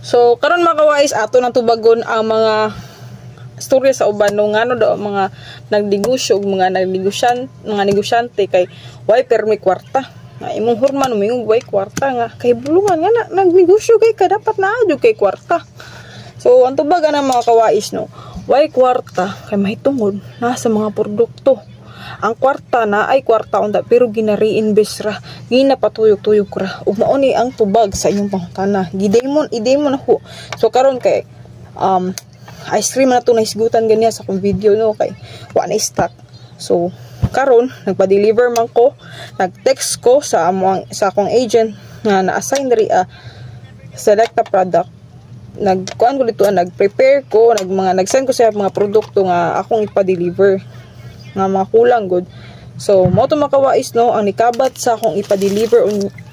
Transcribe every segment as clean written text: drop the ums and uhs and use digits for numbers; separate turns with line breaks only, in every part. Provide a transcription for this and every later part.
So karon, mga kawais, ato nang tubagon ang mga storya sa uban, no, ngano daw ang mga nagnegosyo ug mga nagnegosyan, mga negosyante kay way permi kwarta. Nga imong hurman, umingog way kwarta, nga kay bulungan nga na, nagnegosyo kay ka, dapat naa jud kay kwarta. So ang tubag ana, mga kawais, no, way kwarta kay mahitungod nasa mga produkto. Ang kwarta na ay kwarta unta, pero gina-reinvest ra, ginapatuyok-tuyok ra, ug mao ni ang tubag sa inyong pangutana. Gidemon idemon ako. So karon kay ice cream na to nahisgutan ganiya sa akong video, no, kay wa na stock. So karon nagpa-deliver man ko, nag-text ko sa among sa akong agent nga na-assign diri select a product. Nagkuan ko dito, nag-prepare ko, nag mga nag-send ko sa mga produkto nga akong ipa-deliver nga mga kulang gud. So mo to, mga kawais, no, ang nikabat sa akong ipa-deliver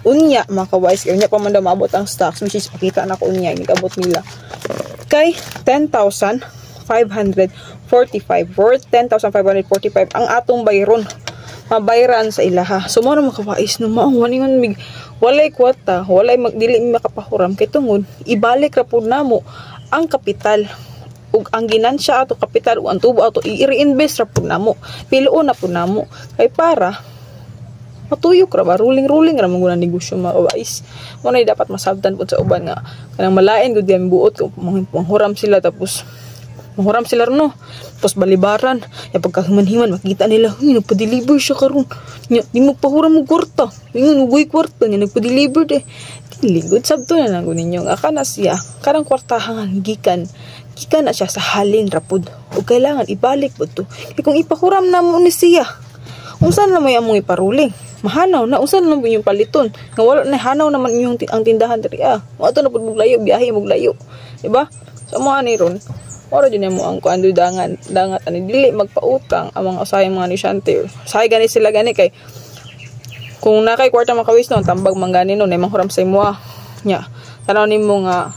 unya, mga kawais, kay unya pa man daw maabot ang stocks, which is pakita na ko unya nikabot nila, kay 10,545, worth 10,545 ang atong bayron, mabayran sa ilaha. So mo na, mga kawais, no, mao ingon mig walay kwarta, walay magdili mi makapahuram kay tungod ibalik ra pud namo ang kapital ug ang ginansya ato kapital ug ang tubo ato i-reinvest ra pud namo, piluon na pud namo kay para matuyok ra ba, ruling ruling ra man gud ang negosyo, mga kawais. Mo na dapat masabtan pud sa uban nga kanang malain gud yan buot kung manghuram sila, tapos manghuram sila, no, tapos balibaran ya pagkahiman-himan makita nila, "Huy, nagpa-deliver siya karon nya, di mo pahuram mo kwarta, ingon ugoy kwarta nya, nagpa-deliver de." Dili gud. Sabto na lang gud ninyo nga kana siya karang kwartahan gikan gikan na siya sa halin ra pud ug kailangan ibalik pud to, kay kung ipahuram na mo ni siya, unsa na may among iparuling, mahanaw na, unsa na mo yung paliton nga wala na, hanaw naman inyong ang tindahan diri ah. Ato na pud muglayo, biyahe muglayo, di ba? So mo ani ron. Ora jud mo ang kuan dangan dangat ani dili magpautang ang mga usahay mga negosyante. Usahay gani sila gani kay kung naa kay kwarta, mga kawis, no, tambag man gani, no, na manghuram sa imo nya. Tanaw nimo nga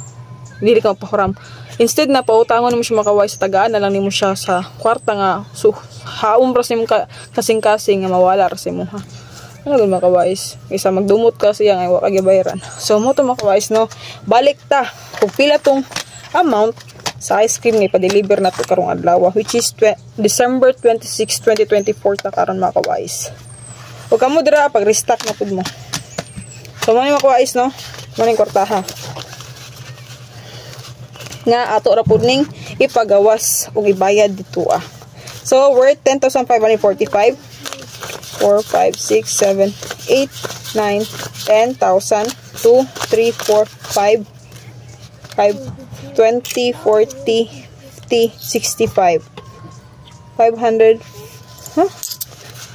dili ka magpahuram. Instead na pautangon mo siya, mga kawais, sa tagaan na lang nimo siya sa kwarta nga so haom ra sa imong kasing-kasing nga mawala ra sa imo ha. Ano gud, mga kawais? Kaysa magdumot ka siya nga wa ka gibayaran. So mo to, mga kawais, no. Balik ta kung pila tong amount sa ice cream nga ipa-deliver na to karong adlaw, which is December 26, 2024 ta karon, mga kawais. Ug kamo dira pag restock na pud mo. So mo ni, mga kawais, no. Mo ning kwartaha nga ato ra pud ning ipagawas ug ibayad dito ah. So worth 10,545, 4, 5, 6, 7, 8, 9, 10,000, 2, 3, 4, 5, 5, 20, 40, 50, 65, 500, huh?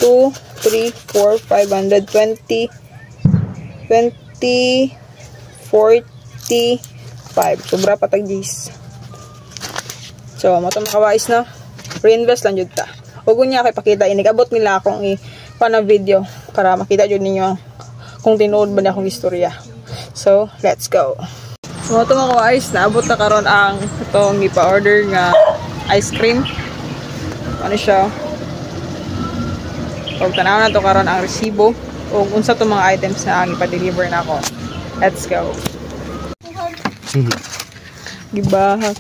2, 3, 4, 520, 20, 45. Sobra pa tag Gs. So, mo to, mga kawais, no? Reinvest lang jud ta. Ug unya kay pakita inig-abot nila akong i pa video para makita jud ninyo kung tinuod ba na akong istorya. So, let's go. Mo to, mga kawais, naabot na karon ang itong ipa-order nga ice cream. Ano siya? Ug tanaw na to karon ang resibo ug unsa to mga items na ang ipa-deliver na ako. Let's go. Gibahak.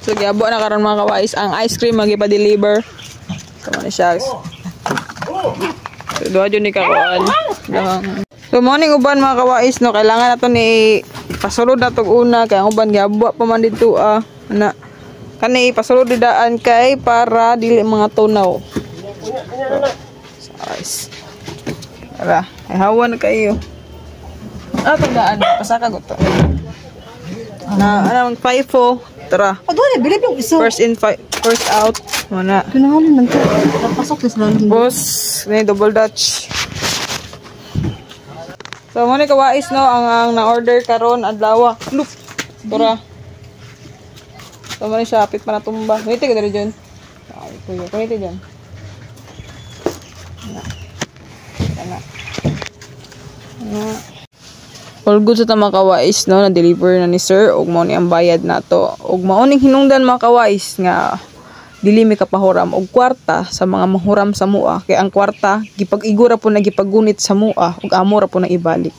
So giabot na karon, mga kawais, ang ice cream nga gipa-deliver. Kamo ni siya. So duha jud ni kakuan. So morning uban, mga kawais, no, kailangan nato ni pasulod na tog una kay ang uban giabot pa man dito ah. Ana kani pasulod daan kay para dili mga tunaw. So, ice. Tara, ay hawa na kayo. Ah, tandaan, pasaka ko to. Na, ano, mag 5. Tara.
Ah, doon eh, bilib yung isa.
First in, first out. Muna.
Kinahalin lang to. Napasok na sila.
Boss, ni double dutch. So, mo ni kawais, no, ang na-order karon adlaw. Look. Tara. So, mo ni siya, apit pa na tumba. Kuniti ka diri dyan. Ay, kuya. Kuniti dyan. Na. Ana. Na. All good sa ta, mga kawais, no, na-deliver na ni sir ug mao ni ang bayad nato. Ug mao ning hinungdan, mga kawais, nga dili mi kapahuram og kwarta sa mga manghuram sa mua kay ang kwarta gipag-igo ra po na gipaggunit sa mua ug amo ra po na ibalik.